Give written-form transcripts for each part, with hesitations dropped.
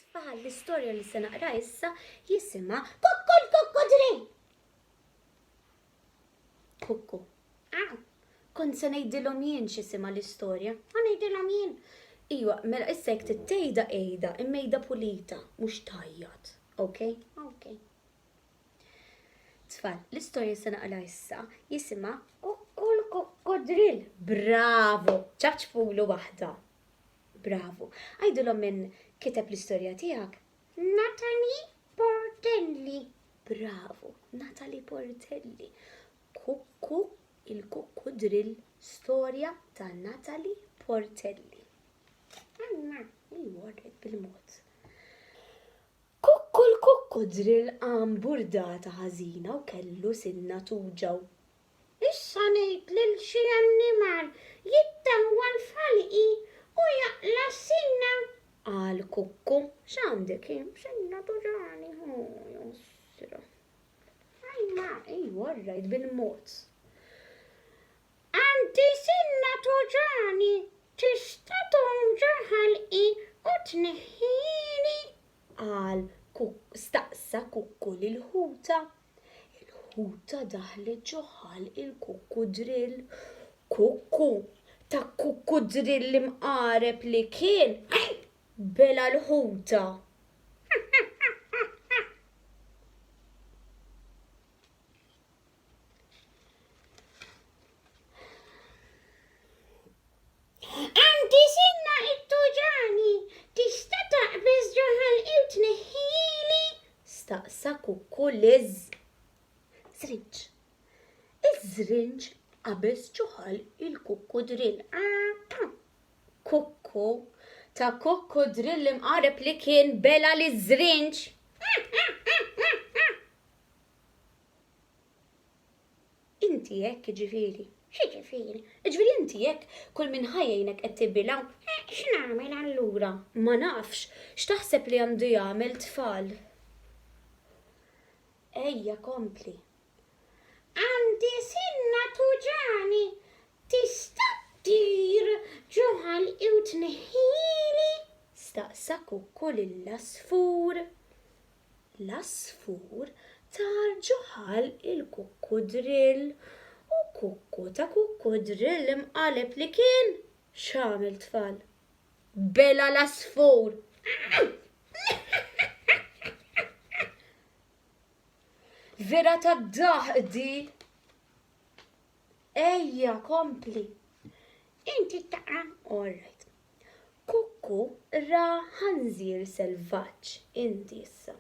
Tfal, l-istorja li se naqra issa jisimha Kukku l-Kukkudrin! Kukku. Aw, kont se ngħidilhom jien x'isimha l-istorja. Ħa ngħidilhom jien. Iwa, mela issa jekk tittejda għidha, imma għidha pulita, mhux tgħajjat. Ok? Ok. Tfal, l-istorja se naqra issa jisimha Kukku l-Kukkudrill. Bravo! Ċafċfulu waħda. Bravo. Għidilhom min kiteb l-istorja tiegħek. Natalie Portelli. Bravo, Natalie Portelli. Kukku il-kukkudrill storja ta' Natalie Portelli. Anna, iwa, bil-mod. Kukku l-kukkudrill qam burdata ħażina u kellu sinna tuġgħu. Issa ngħid lil xi annimal jittawwal f'ħalqi u jaqla' s-sinna. Qal Kukku. X'għandek hi? Sinna tuġagħni, hu jasra. Ajma, ejwa, rajt bil-mod. Għandi sinna tuġagħni, tista' tgħum ġo ħalqi u tneħħieli? Qal Kukku, staqsa Kukku lill-ħuta. Il-ħuta daħlet ġo ħalq il-kukkudrill. Kukku, ta' kukkudrill imqareb li kien, bela' l-ħuta. Għandi sinna it-tuġani, tista' taqbeż ġo ħalqi u tneħħieli? Staqsa Kukku liż-żrinġ. Iż-żrinġ qabeż ġo ħalq il-kukkudrill. Kukku, ta' kukkudrill imqareb li kien bela' liż-żrinġ. Inti hekk jiġifieri. X'jiġifieri? Jiġifieri inti hekk kull min ħa jgħinek qed tibilgħu? Eh, x'nagħmel allura? Ma nafx. X'taħseb li għandu jagħmel tfal? Ejja kompli. Għandi sinna tuġagħni, tista' ttir ġo ħalqi u tneħħili? Staqsa Kukku lill-għasfur. L-għasfur tar ġo ħalq il-kukkudrill u kukku ta' kukkudrill imqaleb li kien, x'għamel tfal? Bela' l-għasfur! Vera tad-daħq di! Ejja, kompli. Inti taqa'. All right. Kukku ra ħanżir selvaġġ, inti issa.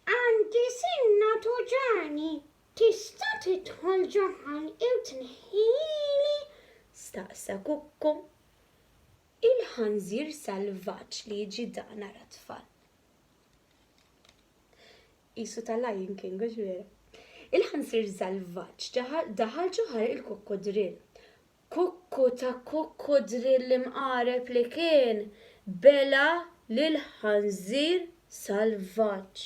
Għandi sinna tuġagħni, tista' tidħol ġo ħalqi u tneħħili? Staqsa Kukku. Il-ħanżir salvaġġ li jiġi dan ara tfal. Qisu ta' Lion King, hux vera? Il-ħanżir salvaġġ daħal ġo ħalq il-kukkudrill. Kukku ta' kukkudrill imqareb li kien, bela' lill-ħanżir salvaġġ.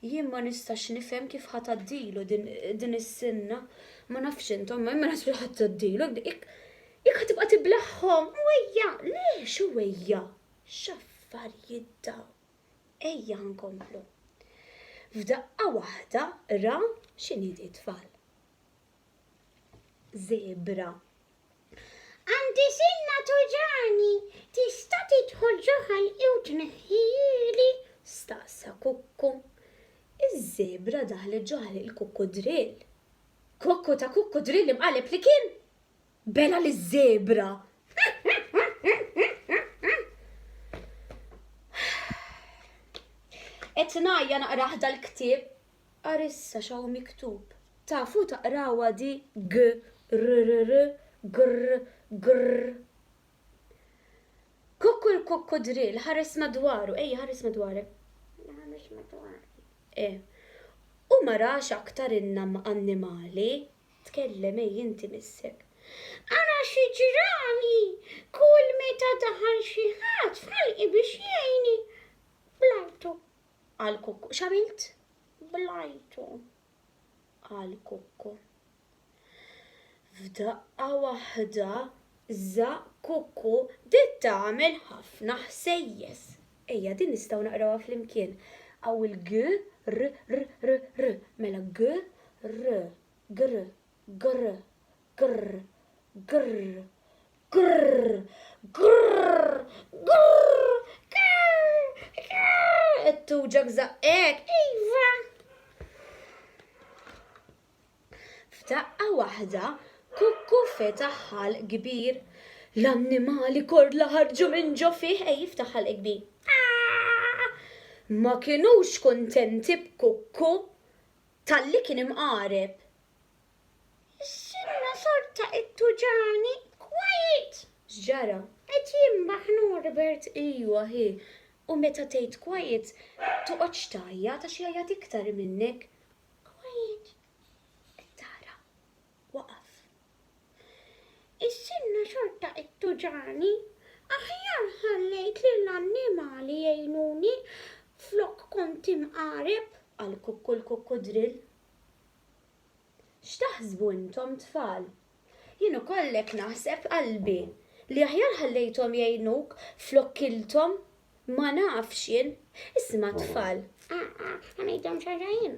Jien ma nistax nifhem kif ħa tgħaddilu din, din is-sinna. Ma nafx intom, ma nafx ħa tgħaddilu. Jekk jekk ħa tibqa' tiblaħħom, u ejja, le, xu ejja? X'affarijiet dawn. Ejja nkomplu. F'daqqa waħda ra x'inhi di tfal. Zebra. Għandi sinna tuġagħni, tista' tidħol ġo ħalqi u tneħħihieli? Staqsa Kukku. Iż-żebra daħlet ġo ħalq il-kukkudrill. Kukku ta' kukkudrill imqaleb li kien! Bela' liż-żebra! Qed ngħajja naqrah dal-ktieb. Ara issa x'hawn miktub. Tafu taqrawha di g r r r gr grr. Kukku l-kukkudrill ħares madwaru. Ejja ħares madwarek. Ħares madwari. Eh. U ma rax aktar innam annimali. Tkellem ej inti missek. Ara xi ġrali! Kull meta daħal xi ħadd f'ħalqi biex jgħinni, blajtu. Qal Kukku. X'għamilt? Blajtu. Qal Kukku. F'daqqa waħda. Żaqq Kukku bdiet tagħmel ħafna ħsejjes. Ejja, din nistgħu naqrawha flimkien. Hawn il-g, r, r, r, r. Mela g, r, gr, gr, grr, grr, grr, grr, grr, grr, grr. Qed tuġgħek żaqqek? Iva! F'daqqa waħda, Kukku fetaħ ħalq kbir. L-annimali kollha ħarġu minn ġo fih, ej iftaħ ħalq kbir. Ma kinux kuntenti b'Kukku talli kien imqareb. Is-sinna xorta qed tuġagħni. Quiet! X'ġara? Qed jinbaħ Norbert. Ejwa hi. U meta tgħid quiet, toqgħodx tgħajjat għax jgħajjat iktar minnek. Quiet! Qed tara? Waqaf. Is-sinna xorta qed tuġagħni. Aħjar ħallejt lill-annimali jgħinuni flok kont imqareb. Qal Kukku l-kukkudrill. X'taħsbu intom tfal? Jien ukoll hekk naħseb qalbi. Li aħjar ħallejthom jgħinuk flok kilthom? Ma nafx jien. Isma' tfal. Ħa ngħidilhom xi ħaġa jien.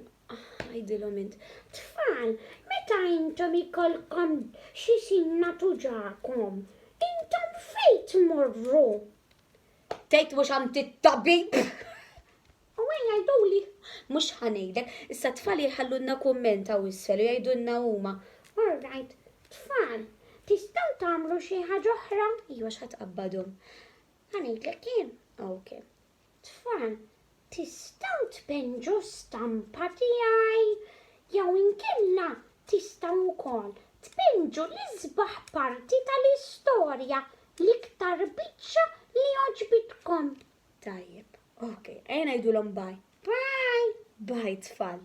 Għidilhom int. Tfal, meta intom ikollkom xi sinna tuġagħkom, intom fejn tmorru? Tgħid mhux għand it-tabib? U ejja għiduli. Mhux ħa ngħidlek. Issa t-tfal jħallulna kumment hawn isfel u jgħidulna huma. All right. Tfal, tistgħu tagħmlu xi ħaġa oħra? Iva x'ħa tqabbadhom? Ħa ngħidlek jien. Ok. Tfal, tistgħu tpenġu stampa tiegħi jew inkella tistgħu wkoll tpenġu l-isbaħ parti tal-istorja, l-iktar biċċa li għoġbitkom. Tajjeb. Ok, ejja ngħidulhom bye. Bye! Bye tfal.